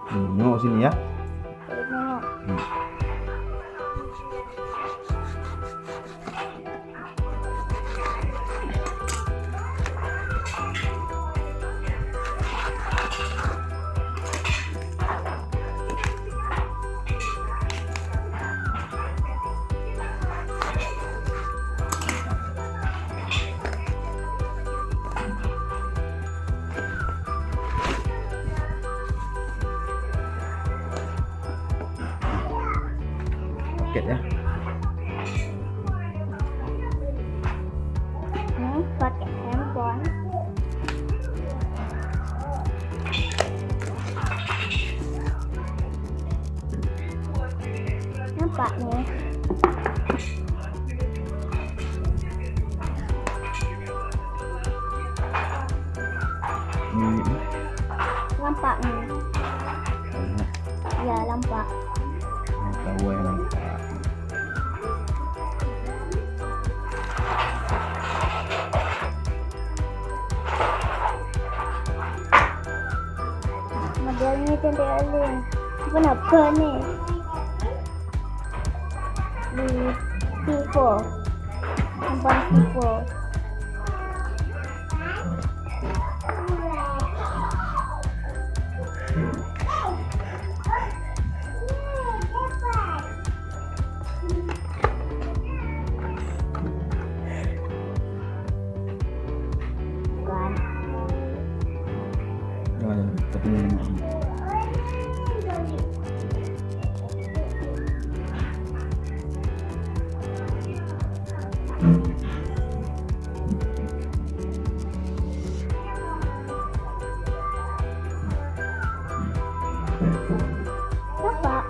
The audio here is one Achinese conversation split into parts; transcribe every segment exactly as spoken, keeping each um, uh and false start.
Hmm, nengok sini ya. Nengok. Hmm. Paket ya. Hmm, pakai handphone. Nampak ni. Hmm. Nampak ni. Nampak. Ya, nampak. Nampak, wah, nampak. Model ni cantik kali. Kenapa ni? Di Vivo. Handphone Vivo. Bukan. Jangan, jangan. Tapi ini. Bapak.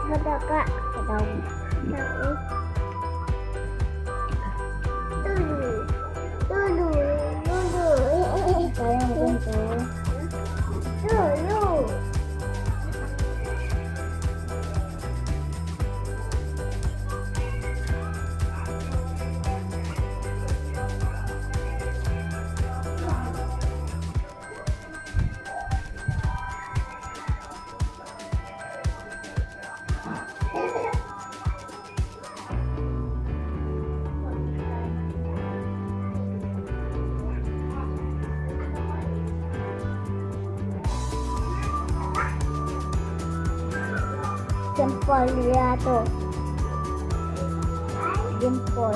Betul, Kak. Tahu. Tahu. Tulu. Tulu. Tulu. Sayang betul tu. Tulu. Jempol dia tu. Jempol.